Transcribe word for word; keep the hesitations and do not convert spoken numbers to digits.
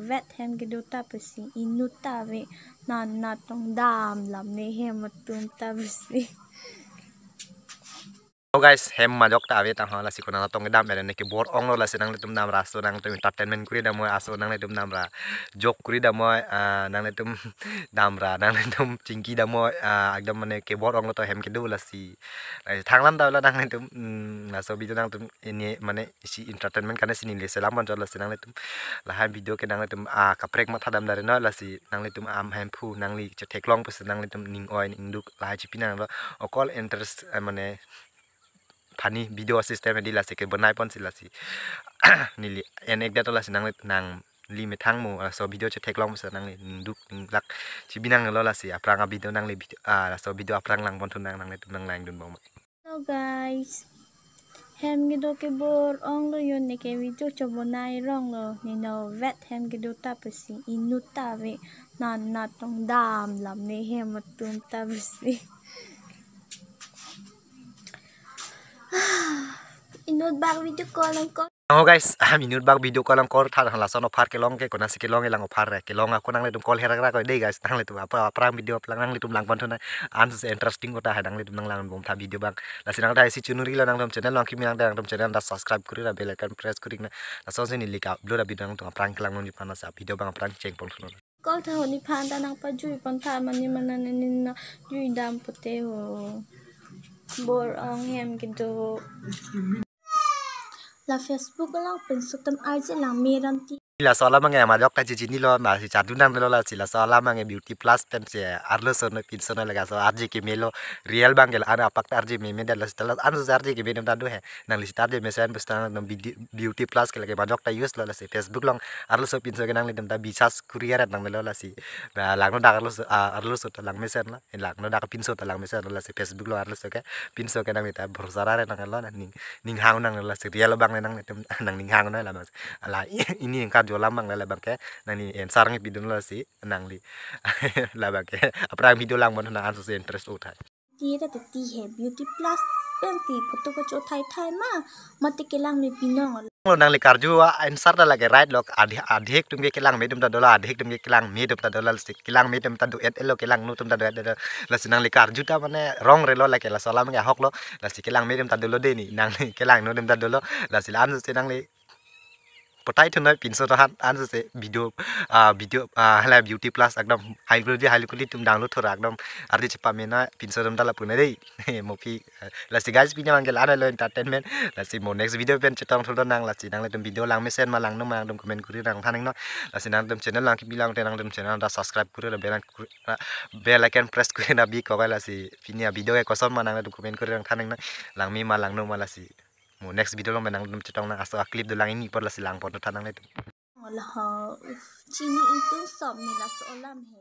Vet hem kedo ta pusi inut ta ave, nana tong dam lam ne hem atum ta pusi. Oh guys, hem majok ta ave ta ho, lasi konat tong kedam ave ne, kebor-ong lo, lasi nanglitum damra aso nanglitum entertainment kuri damnoi, aso nanglitum damra joke kuri damnoi, ah, nanglitum damra nanglitum chingki damnoi, ah, ekdom mane kebor-ong lo to hem kedo lasi. Lasi thanglam ta lo nanglitum, mm, laso video nangtum ini mane isi entertainment kane si neli selam pon chot, lasi nanglitum lahai video ke nanglitum, ah, kaprek matha dam dare noi, lasi nanglitum am hemphu nangli chetheklong pusi nanglitum ning oi ning duk lahai chipi nanglo, okol interest, eh, mane funny video system hedi, lasi kebonai ponsi lasi neli en ek det lasi nangli nangli methang mo laso video chetheklong pusi nangli ning duk ning lak chibi nanglo, lasi aphrang a video nangli video, ah, laso video aphrang lang pon thu nang nanglitum nang langdun bom. Hello guys. Hem kedo kebor-ong lo, yo ne ke video chobonai rong lo. Ne no vet hem kedo ta pusi inut ta ave, nana tong dam lam ne hem atum ta pusi. Inut bak video call ang call. Oh guys, am inut bak video call ang call tha, lason offer kelong ke, konasi kelong, elang offer re kelong ako, nanglitum call herak rak dei guys, nanglitum apa aphrang video aphrang nanglitum lang pon thu nang, ansi interesting kota hai, nanglitum nang lang bom tha video bang. Lasi nang dai si chunuri lo nangtum channel long kimi nang dai nangtum channel ta subscribe kuri ra bell icon press kuri na. Lason si neli ka upload a video nangtum aphrang kelang non jipan sa video bang aphrang cheng pon thu. Call tha ho, nephan ta nang pajui pon tha, mane mana ne nin na jui dam pute ho. Bor-ong hem kedo. La Facebook lang pinso atum arje lang meran ti. Laso alam ange majok ta chichinilo, ma si chadu nang lo, lasi laso alam ange Beauty Plus pen si arloso noi pinso noi, lake laso arje kemelo, real bang ke la an apak ta arje meme det, lasi ta la an so arje keme nem ta do he. Nangli si ta arje mesen bus ta nang Beauty, Beauty Plus ke lake majok ta use lo, lasi Facebook long arloso pinso ke nanglitum ta biswas kuri aret nang lo, lasi. Ba langno dak arloso, ah, arloso ta lang mesen lo. Langno dak pinso ta lang mesen lo, lasi Facebook lo arloso ke pinso ke nangli ta bhorsa ra re nang lo, nang ning, ning hang nang lo, lasi real bang nanglitum nang ning hang noi labang. Ala ini ingkar jo lam bang labang ke nangli answer ngi pidun lo, lasi nangli labang ke aphrang video lang pon na ansi interest uthai. Ti ra te ti he Beauty Plus pen ti photo ko cho thai thai ma, mate kelang me binong lo. Lo nangli karju a answer ta lake right lo, adhe, adhek atum ke kelang me atum ta dolo, adhek atum ke kelang me atum ta dolo, lasi kelang me atum ta do et lo, kelang no atum ta do et lo, lasi nangli karju ta mane wrong re lo, lake laso alam ke ahok lo, lasi kelang me atum ta dolo dei ni, nangli kelang no atum ta dolo, lasi la ansi nangli potai thu noi pinso to han ansi video, ah, video, ah, hala Beauty Plus ekdom high quality, high quality atum download thora ekdom arje chepame noi pinso atum ta lapu noi dei. Mo pi Lasi guys, pini abang ke la-an lo entertainment. Lasi mo next video pen chetong thu do nang, lasi nanglitum video lang mesen ma lang no ma nangtum comment kuri nang thanang no. Lasi nangtum channel lang kimi lang te nangtum channel ta subscribe kuri ra bell, bell icon press kuri na bi ko, lasi pini a video ke koson ma nangtum comment kuri nang thanang no. Lang me ma lang no ma, lasi mo next video lo ma nangtum chetong nang, aso a clip do lang ini apor lasi lang pon thanang nangtum. Ola ho, uf, chini ingtung sop ne laso alam he.